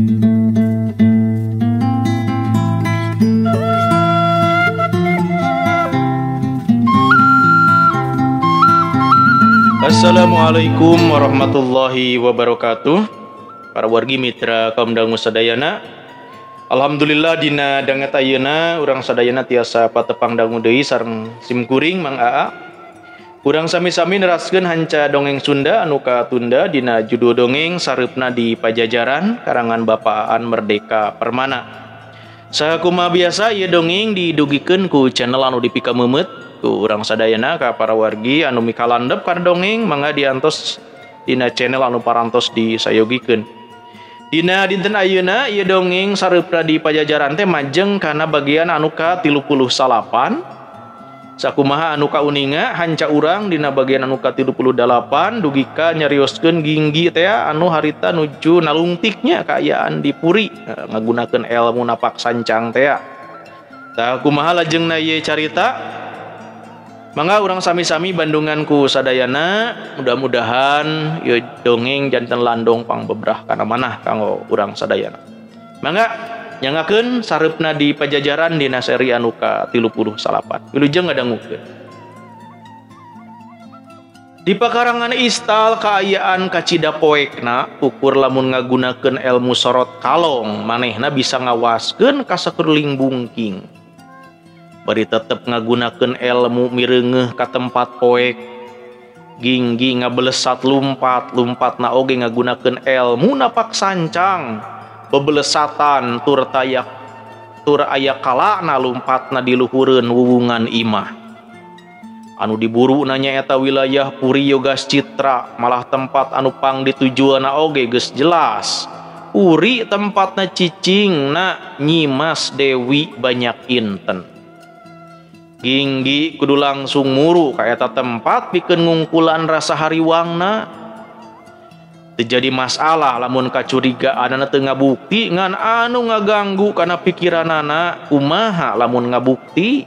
Assalamualaikum warahmatullahi wabarakatuh. Para wargi mitra kaum dangu sadayana, alhamdulillah dina danget ayeuna urang sadayana tiasa patepang dangu deui sareng simkuring Mang Aa. Urang sami-sami neraskeun hanca dongeng Sunda anu katunda dina judul dongeng Sareupna di Pajajaran karangan Bapak Aan Merdeka Permana. Sakumaha biasa ieu dongeng didugikeun ku channel anu dipikameumeuet ku urang sadayana ka para wargi anu mikalandep kana dongeng mangga diantos dina channel anu parantos disayogikeun. Dina dinten ayeuna ieu dongeng Sareupna di Pajajaran teh majeng kana bagian anu ka-38. Sakumaha anu kauninga hanca urang dina bagian anu ka-38 dugi ka nyarioskeun Ginggi teh anu harita nuju nalungtiknya kaayaan di Puri ngagunakeun elmu napak sancang teh. Tah kumaha lajengna ieu carita? Mangga urang sami-sami bandungan ku sadayana, mudah-mudahan ieu dongeng janten landong pangbebrah kana manah kanggo urang sadayana. Mangga nyangakeun Sareupna di Pajajaran dina seri anu ka-38. Wilujeng ngadangukeun. Di pakarangan istal kaayaan kacida poekna ukur lamun ngagunakeun elmu sorot kalong manehna bisa ngawaskeun ka sakureling bungking. Bari tetep ngagunakeun elmu mireungeuh ka tempat poek. Ginggi ngabelesat lumpat, lumpatna oge ngagunakeun elmu napak sancang. Bebelesatan tur tayak tur aya kalana lumpatna di luhureun wuwungan imah. Anu diburu nyaeta wilayah Puri Yogas Citra, malah tempat anu pang ditujuanna oge geus jelas. Puri tempatna cicing na Nyimas Dewi Banyak Inten. Ginggi kudu langsung muru ka eta tempat pikeun ngungkulan rasa hariwangna. Teu jadi masalah lamun kacurigaanana teu ngabukti ngan anu ngaganggu kana pikiranana kumaha lamun ngabukti.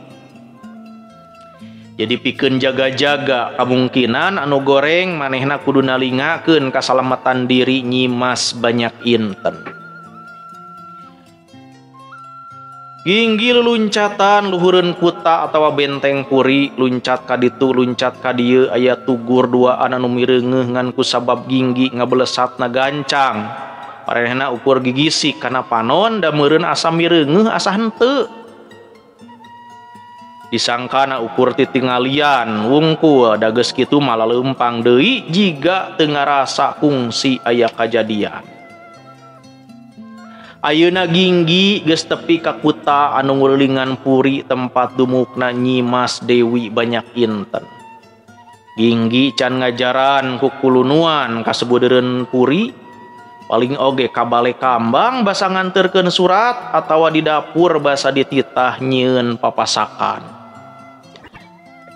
Jadi pikeun jaga-jaga kamungkinan anu goreng manehna kudu nalingakeun kasalamatan diri Nyimas Banyak Inten. Ginggi luncatan luhureun kuta atawa benteng Puri, luncat ka ditu luncat ka dieu aya tugur duaan anu mireungeuh ngan kusabab Ginggi ngabelesatna gancang. Paranehna ukur gigisik kana panon da meureun asa mireungeuh asa henteu. Disangkana ukur titingalian wungkul da geus kitu malah leumpang deui jiga teu ngarasa kungsi aya kajadian. Ayeuna Ginggi geus tepi ka kuta anu ngulilingan Puri tempat dumukna Nyimas Dewi Banyak Inten. Ginggi can ngajaran ku kulunuan ka sabudeureun Puri, paling oge ka bale kambang basa nganterkeun surat atawa di dapur basa dititah nyieun papasakan.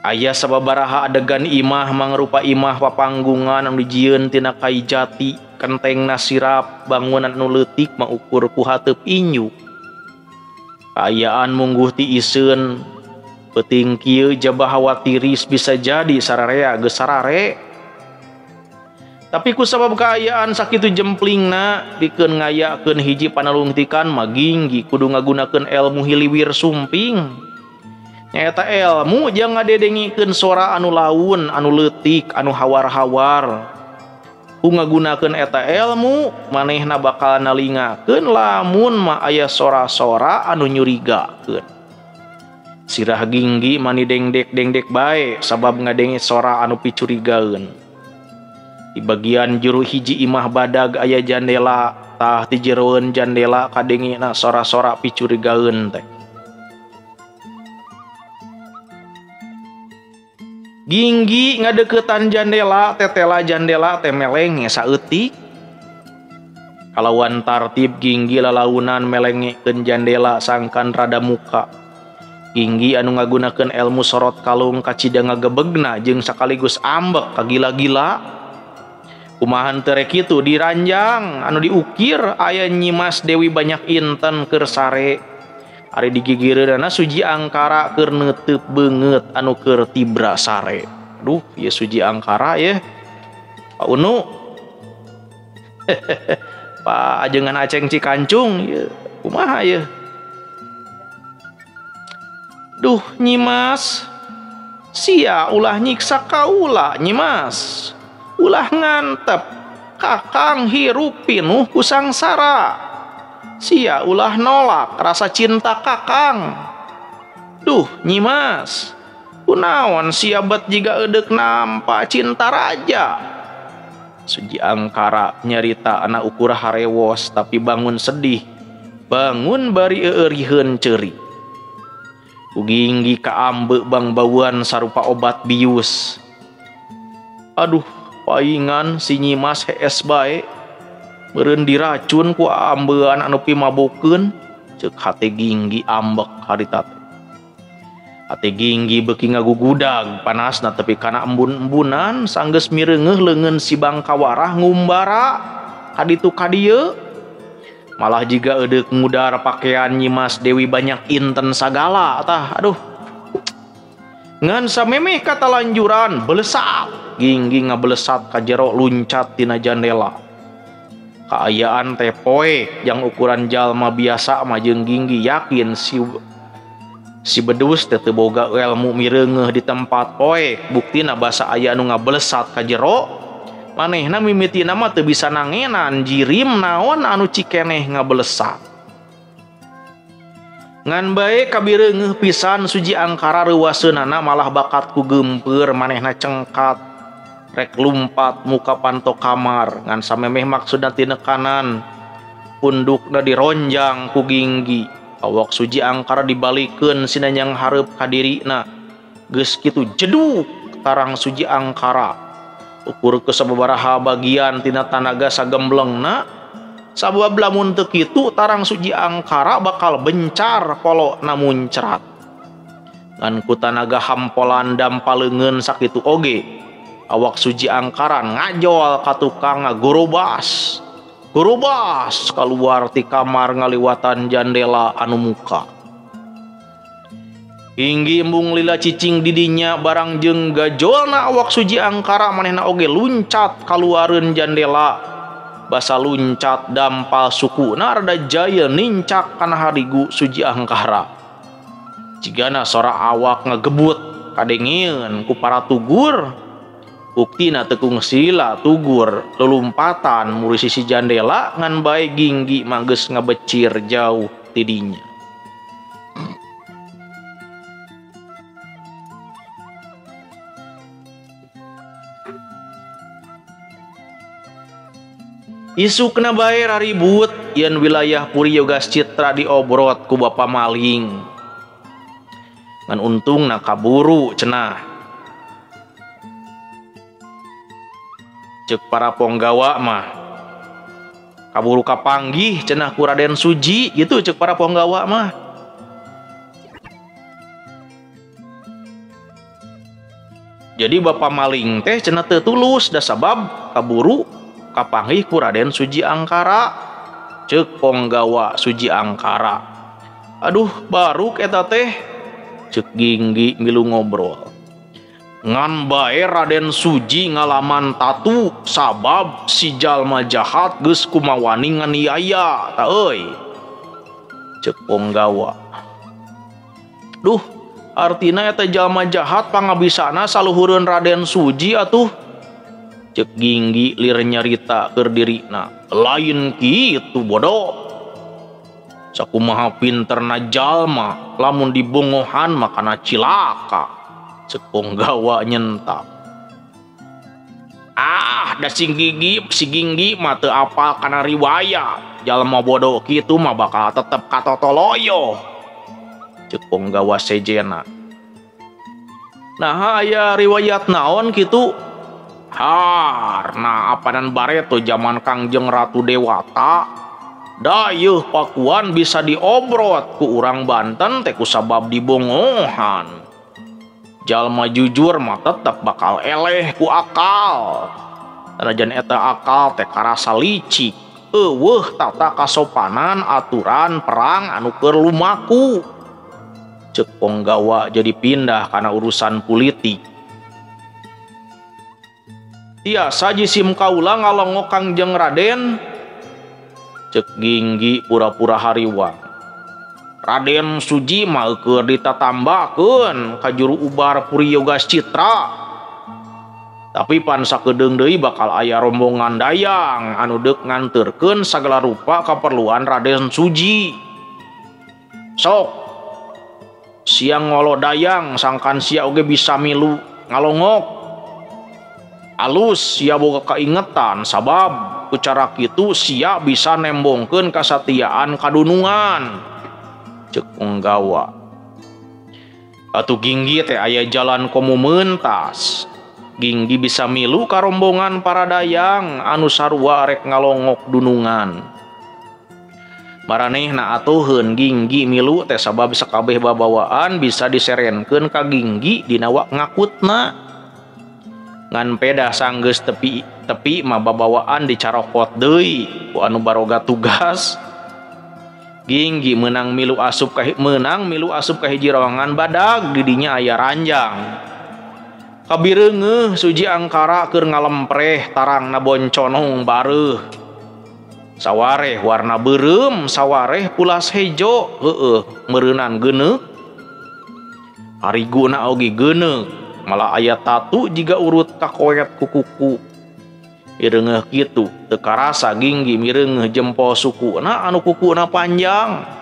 Aya sababaraha adegan imah mangrupa imah papanggungan anu dijieun tina kai jati, kentengna sirap, bangunan anu leutik maukur ku hateup inyu. Kaayaan mungguh ti iseun, peuting kieu jabah hawa tiris bisa jadi sararea geus sarare. Tapi ku sabab kaayaan sakitu jemplingna pikeun ngayakeun hiji panalungtikan mah Ginggi kudu ngagunakeun elmu hiliwir sumping. Nyaeta elmu jang ngadedengikeun sora anu laun, anu leutik, anu hawar-hawar. Ku ngagunakeun eta elmu, manehna bakal nalingakeun lamun mah aya sora-sora anu nyurigakeun. Sirah Ginggi mani dengdek-dengdek bae sabab ngadenge sora anu picurigaeun. Di bagian juru hiji imah badag aya jandela, tah ti jeroeun jandela kadengena sora-sora picurigaeun teh. Ginggi ngadeukeutan jandela, tetela jandela teh melenge saeutik. Kalawan tartib Ginggi lalaunan melengekeun jandela sangkan rada muka. Ginggi anu ngagunakeun elmu sorot kalung kacida ngagebegna jeung sakaligus ambek kagila-gila. Kumahan teu rek kitu diranjang anu diukir aya Nyimas Dewi Banyak Inten keur sare. Ari digigireunana suji angkara keur neuteub beungeut anu keur tibra sare. Aduh, ieu suji angkara ye. Pak Unu. Pak ajengan Aceng Cikancung ieu kumaha ieu. Duh Nyimas, sia ulah nyiksa kaula Nyimas, ulah ngantep kakang hirup pinuh ku sangsara, sia ulah nolak rasa cinta kakang. Duh Nyimas, kunaon sia bet jiga eudek nampa cinta raja. Suji Angkara nyarita anak ukur harewos tapi bangun sedih, bangun bari euriheun ceuri. Ginggi kaambe bangbauan sarupa obat bius. Aduh, paingan si Nyimas hees bae. Meureun diracun ku ambean anu pimabokeun, ceuk hate Ginggi ambek harita teh. Hate Ginggi beuki ngagugudag panasna tepi kana embun-embunan sanggeus mireungeuh leungeun si Bangkawarah ngumbara kaditu kadieu. Malah jiga eudek ngudar pakaian Nyimas Dewi Banyak Inten sagala tah aduh. Ngan samemeh katalanjuran belesat Ginggi ngabelesat ka jero luncat tina jandela. Kaayaan teh poek yang ukuran jalma biasa mah jeung Ginggi yakin si bedus teh teu boga ilmu mireungeuh di tempat poek, buktina basa aya anu ngabelesat ka jero. Manehna mimitina mah teu bisa nangenan jirim naon anu cikeneh ngabelesat. Ngan bae kabireungeuh pisan Suji Angkara reuwaseunana malah bakat ku geumpeur manehna cengkat rek lumpat muka panto kamar ngan samemeh maksudna tinekanan pundukna dironjang ku Ginggi. Awak Suji Angkara dibalikeun sinanyang hareup ka dirina. Geus kitu jeduk tarang Suji Angkara. Ukur ke sababaraha bagian tina tanaga sagemblengna sabab lamun teu kitu tarang Suji Angkara bakal bencar polona muncrat. Ngan ku tanaga hampolan dampaleungeun sakitu oge awak Suji Angkara ngajol ka tukang ngagorobas gorobas kaluar ti kamar ngaliwatan jandela anu muka. Ginggi embung lila cicing didinya barang jeung gajolna awak Suji Angkara manehna oge luncat kaluareun jandela. Basa luncat dampal sukuna rada jaya nincak kana harigu Suji Angkara. Jigana sora awak ngegebut kadengeun ku para tugur. Buktina teu kungsila tugur lulumpatan muri sisi jandela ngan bae Ginggi mah geus ngabecir jauh tidinya. Isukna bae raribut yen wilayah Puri Yogas Citra diobrot ku bapa maling. Ngan untungna kaburu cenah. Ceuk para ponggawa mah kaburu kapanggih cenah ku Raden Suji gitu ceuk para ponggawa mah. Jadi bapa maling teh cenah teu tulus da sabab kaburu kapanggih ku Raden Suji Angkara. Ceuk ponggawa Suji Angkara. Aduh baruk eta teh ceuk Ginggi milu ngobrol. Ngan bae Raden Suji ngalaman tatu sabab si jalma jahat geus kumawani nganiaya ta euy. Ceuk ponggawa. Duh artina eta jalma jahat pangabisana saluhureun Raden Suji atuh. Ceuk Ginggi lir nyarita keur dirina. Lain kitu bodoh. Sakumaha pinterna jalma lamun dibongohan makana cilaka. Ceuk ponggawa nyentak. Ah, da si Ginggi mah teu apal kana riwayat. Jalma bodoh kitu mah bakal tetep katotoloyo. Ceuk ponggawa sejena. Nah, aya riwayat naon kitu? Har, nah apanan bareto zaman Kangjeng Ratu Dewata. Dayeuh Pakuan bisa diobrot ku urang Banten teh kusabab dibongohan. Jalma jujur mah tetep bakal eleh ku akal. Sanajan eta akal teh karasa licik. Eueuh tata kasopanan aturan perang anu keur lumaku. Ceuk ponggawa jadi pindah kana urusan politik. Tiasa jisim kaula ngalongok Kangjeng Raden. Cek Ginggi pura-pura hariwang. Raden Suji mah keur ditatambakeun ka juru ubar Puri Yogas Citra. Tapi pan sakedeung deui bakal aya rombongan dayang anu deuk nganterkeun sagala rupa kaperluan Raden Suji. Sok siang ngolo dayang sangkan sia oge bisa milu ngalongok. Alus sia boga kaingetan sabab ku cara kitu sia bisa nembongkeun kasatiaan kadunungan. Cek penggawa. Atuh Ginggi teh aya jalan komo mentas. Ginggi bisa milu ka rombongan para dayang anu sarua rek ngalongok dunungan. Maranehna atuheun Ginggi milu teh sabab sakabeh babawaan bisa diserenkeun ka Ginggi dina ngakutna. Ngan pedah sanggeus tepi mah babawaan dicarokot deui ku anu baroga tugas. Ginggi menang milu asup ka hiji ruangan badag didinya aya ranjang. Kabireungeuh Suji Angkara keur ngalempreh tarangna bonconong bareuh. Sawareh warna beureum, sawareh pulas hejo, heueuh meureunan geuneuk. Hariguna oge geuneuk, malah aya tatu jiga urut kakoet ku kuku. Mireungeuh kitu teu karasa Ginggi mireungeuh jempol sukuna anu kukuna panjang.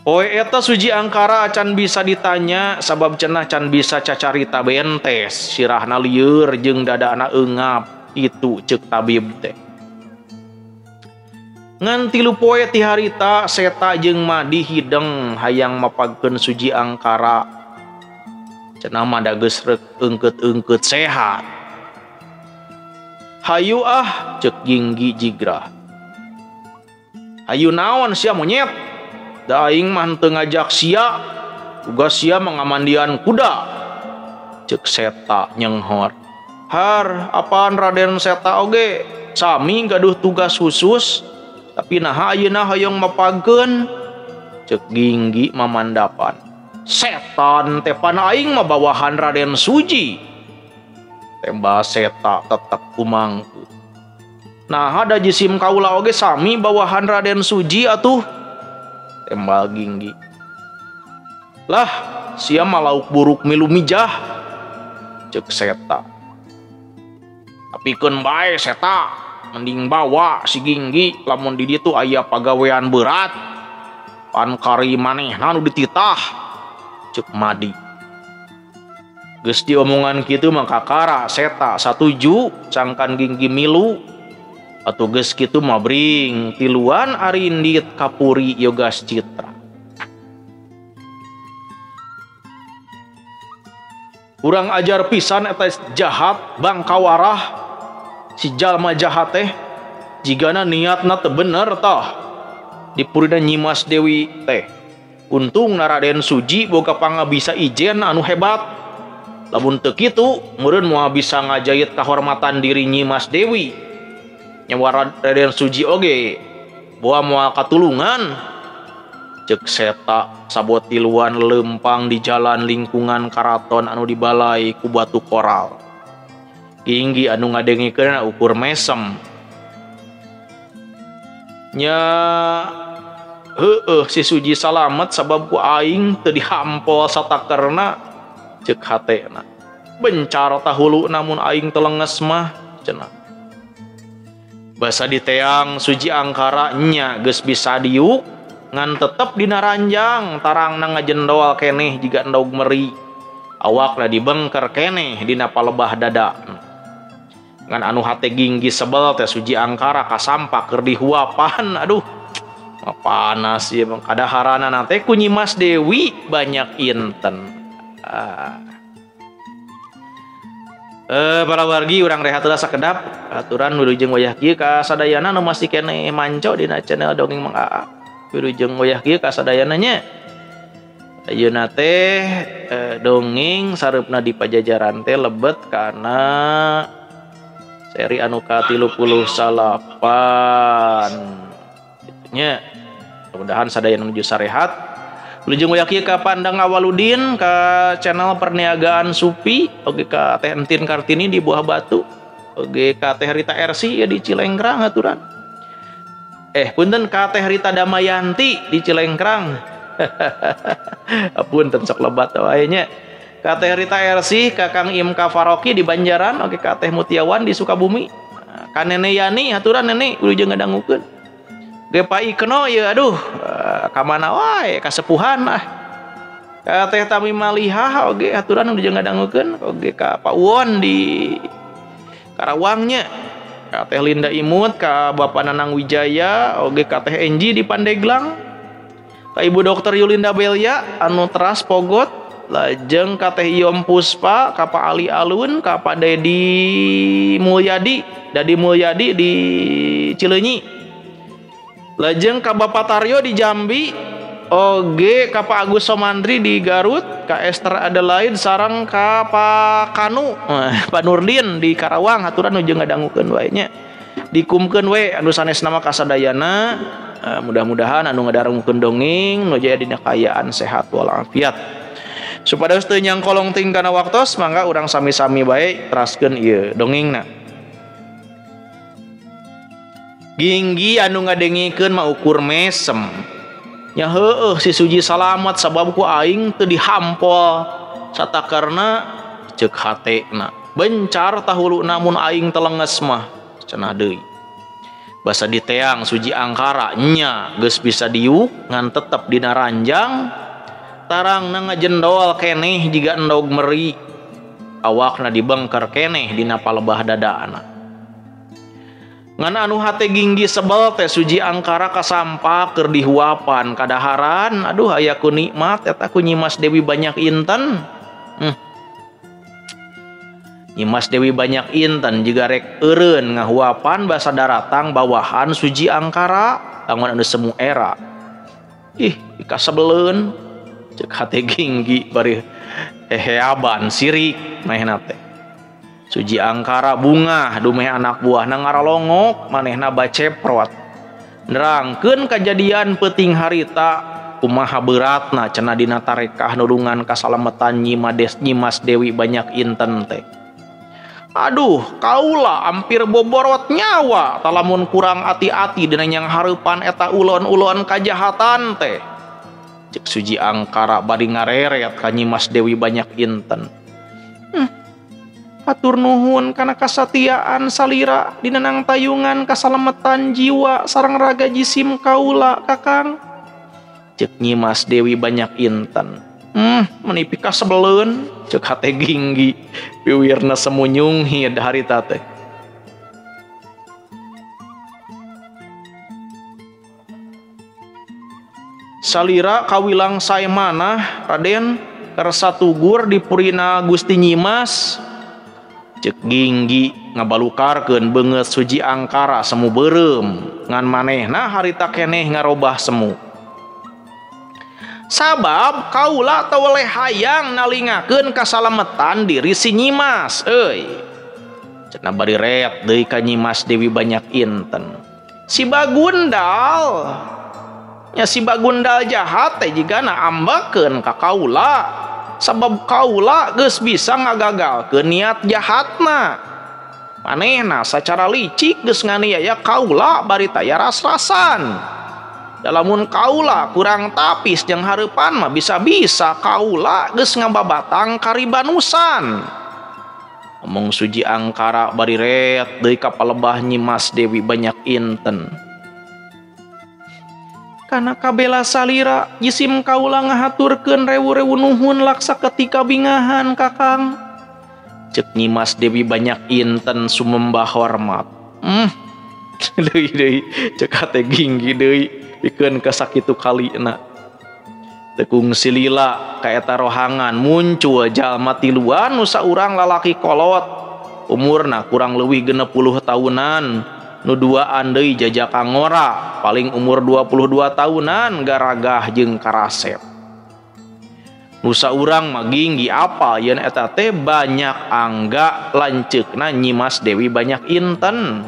Poe eta Suji Angkara can bisa ditanya sabab cenah can bisa cacarita bentes, sirahna lieur jeung dadana eungap itu ceuk tabib teh. Ngan 3 poe ti harita Seta jeung Madi hideng hayang mapagkeun Suji Angkara. Cenah mah da geus reuk eungkeut-eungkeut sehat. Hayu ah ceuk Ginggi jigrah. Hayu naon sia monyet? Da aing mah teu ngajak sia, tugas sia mengamandian kuda. Ceuk Seta nyenghor. Har, apaan Raden Seta oge? Sami gaduh tugas khusus, tapi naha ayeuna hoyong mapagkeun? Ceuk Ginggi mamandapan. Setan teh pan aing mah bawahan Raden Suji. Tembak Seta tetep kumangku. Naha da jisim kaula oge sami bawahan Raden Suji atuh. Tembal Ginggi. Lah, sia mah lauk buruk milu mijah. Ceuk Seta. Tapi keun bae Seta, mending bawa si Ginggi lamun di ditu aya pagawean berat. Pan kari manehna nu dititah. Ceuk Madi. Geus diomongan kitu mah kakara Seta satuju sangkan Ginggi milu. Atuh geus kitu mah bring tiluan arindit ka Puri Yogas Citra. Kurang ajar pisan eta jahat bangkawarah si jalma jahat teh jigana niatna teu bener tah di purina Nyimas Dewi teh. Untung Raden Suji boga pangabisa ijen anu hebat. Lamun teu kitu meureun moal bisa ngajait kahormatan diri Nyimas Dewi. Nyawa Raden Suji oge boa moal katulungan. Ceuk Seta sabot tiluan lempang di jalan lingkungan karaton anu dibalai ku batu koral. Ginggi anu ngadengikeun ukur mesem. Nya heueuh si Suji salamet sabab ku aing teu dihampol satakerna. Ceuk hatena. Bencar tahulu namun aing telenges mah cenah. Basa diteang Suji Angkara nya geus bisa diuk ngan tetep dina ranjang tarangna ngajendol keneh jiga endog meri. Awakna dibengker keneh dina palebah dada. Ngan anu hate Ginggi sebel teh Suji Angkara kasampak keur dihuapan. Aduh, panas ieu mah kadaharanana teh ku Nyimas Dewi banyak inten. Para wargi urang rehat heula sakedap aturan wilujeng wayah kieu ka sadayana nu masih keneh manco dina channel Dongeng Mang Aa. Wilujeng wayah kieu ka sadayana nya. Ayeuna teh dongeng sareupna di Pajajaran teh lebet kana seri anu ka-38. Kitu nya. Mudah-mudahan sadayana nuju sarehat. Wilujeng wayah kieu ka Pandang Awaludin ka channel Perniagaan Supi, oge ka Teh Entin Kartini di Buah Batu, oge ka Teh Rita RC ya di Cilengkrang aturan. Punten ka Teh Rita Damayanti di Cilengkrang. Punten sok lebat wae nya. Ka Teh Rita RC, ka Kang Imka Faroki di Banjaran, oge ka Teh Mutiawan di Sukabumi. Ka Nene Yani haturan Nene wilujeng ngadangukeun. Ge Pak Ikno ieu aduh ka mana wae kasepuhan ah. Ka Teh Tami Malihah oge haturan wilujeng ngadangukeun, oge ka Pak Won di Karawangnya. Ka Teh Linda Imut, ka Bapak Nanang Wijaya, oge ka Teh Enji di Pandeglang. Ka Ibu Dokter Yulinda Belia anu teras Pogot, lajeng ka Teh Iyom Puspa, ka Pak Ali Alun, ka Pak Dedi Mulyadi, Dadi Mulyadi di Cileunyi. Lajeng ka Bapak Taryo di Jambi, oge ka Pak Agus Somandri di Garut, ka Esther Adelaide sareng ka Pak Kanu, Pak Nurdin di Karawang, haturan nu jeung ngadangukeun wae nya. Dikumkeun we anu sanesna mah kasadayana, mudah-mudahan anu ngadangukeun dongeng nu jaya dina kaayaan sehat walafiat. Supados teu nyangkolong ting kana waktos, mangga urang sami-sami bae teraskeun ieu dongengna. Ginggi anu ngadengikeun mah ukur mesem. Nya heueuh si Suji salamat sabab ku aing teu dihampol satakarna ceuk hatena. Bencar tahuluna mun aing telenges mah cenah deui. Basa diteang Suji Angkara nya geus bisa diuk ngan tetep dina ranjang tarangna ngajendol keneh jiga endog meri. Awakna dibengker keneh dina palebah dadana. Ngan anu hate ginggi sebel teh Suji Angkara kasampa keur dihuapan kadaharan, aduh aya ku nikmat eta ku Nyimas Dewi Banyak Inten. Nyimas Dewi Banyak Inten jiga rek eureun ngahuapan basa daratang bawahan Suji Angkara langon anu semu era. Ih, kasebeleun ceuk hate ginggi bari heheaban sirik manehna teh. Suji Angkara bungah dumeh anak buahna ngaralongok manehna baceprot. Nerangkeun kajadian peuting harita kumaha beratna cenah dina tarekah nulungan kasalametan Nyimas Dewi Banyak Inten teh. Aduh, kaula hampir boborot nyawa talamun kurang ati-ati dina nyang hareupan eta ulon-ulon kajahatan teh. Cek Suji Angkara bari ngareret ka Nyimas Dewi Banyak Inten. Hatur nuhun kana kasatiaan salira dina nangtayungan kasalametan jiwa sareng raga jisim kaula kakang. Cek Nyimas Dewi Banyak Inten. Meni pikasebeleun cek hate ginggi piwirna semunyunghid harita teh. Salira kawilang sae manah Raden kersa tugur di purina Gusti Nyimas. Cek ginggi ngabalukarkeun beungeut Suji Angkara semu beureum ngan manehna harita keneh ngarobah semu. Sabab kaula teu weleh hayang nalingakeun kasalametan diri si Nyimas euy. Cenah bari ret deui ka Nyimas Dewi Banyak Inten. Si Bagundal nya si Bagundal jahat teh jigana ambakeun ka kaula. Sabab kaula geus bisa ngagagalkeun niat jahatna. Manehna sacara licik geus nganiaya kaula bari taya ras-rasan. Dalamun kaula kurang tapis jeung hareupan mah bisa-bisa kaula geus ngababatang karibanusan. Omong Suji Angkara bari ret deui ka palebah Nyimas Dewi Banyak Inten. Kana kabela salira jisim kaula ngahaturkeun rewu-rewu nuhun laksa ketika bingahan kakang. Cek Nyimas Dewi Banyak Inten sumembah hormat. Deui deui cek hate ginggi deui pikeun ka sakitu kalina. Teu kungsi lila ka eta rohangan muncul jalma tiluan nu saurang lalaki kolot umurna kurang leuwih 60 tahunan. Nu duaan deui jajaka ngora paling umur 22 tahunan garagah jeung karasep. Nu saurang mah ginggi apa yen eta teh Banyak Angga lanceukna Nyimas Dewi Banyak Inten.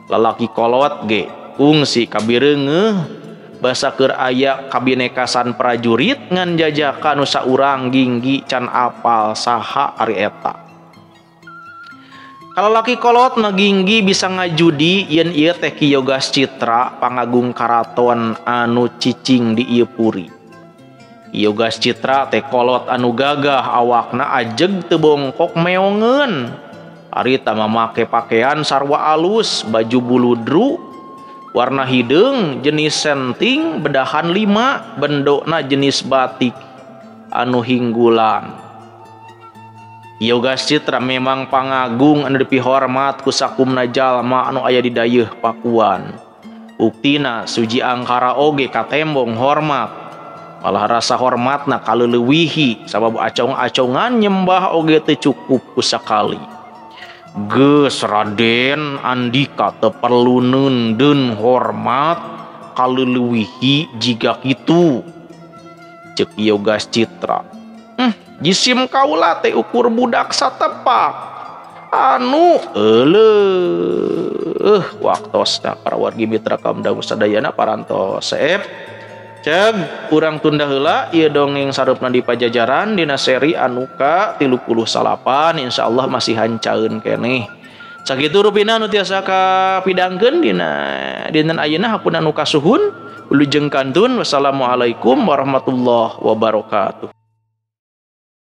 Lalaki kolot ge kungsi kabireungeuh basa keur aya kabinekasan prajurit ngan jajaka nu saurang ginggi can apal saha ari eta. Kalalaki kolot mah Ginggi bisa ngajudi yen ieu teh Ki Yogas Citra pangagung karaton anu cicing di ieu puri. Ki Yogas Citra teh kolot anu gagah awakna ajeg teu bongkok meongeun. Harita mamake pakaian sarwa alus, baju buludru warna hideung jenis senting bedahan 5, bendona jenis batik anu hinggulan. Yogas Citra memang pangagung anu dipihormat ku sakumna jalma anu aya di dayeuh Pakuan. Buktina Suji Angkara oge katembong hormat. Malah rasa hormatna kaleulewihi sabab acong-acongan nyembah oge teu cukup ku sakali. Geus Raden Andika teu perlu neundeun hormat kaleulewihi jiga kitu. Ceuk Yogas Citra. Jisim kaula teh ukur budak satepak anu euleuh waktosna para wargi mitra kaum dangu sadayana parantos seep ceg urang tunda heula ieu dongeng sareupna di Pajajaran dina seri anu ka 39 insyaallah masih hancaeun keneh. Sakitu rupina nu tiasa kapidangkeun dina dinten ayeuna hapunten anu kasuhun wilujeng kantun. Wassalamualaikum warahmatullahi wabarakatuh.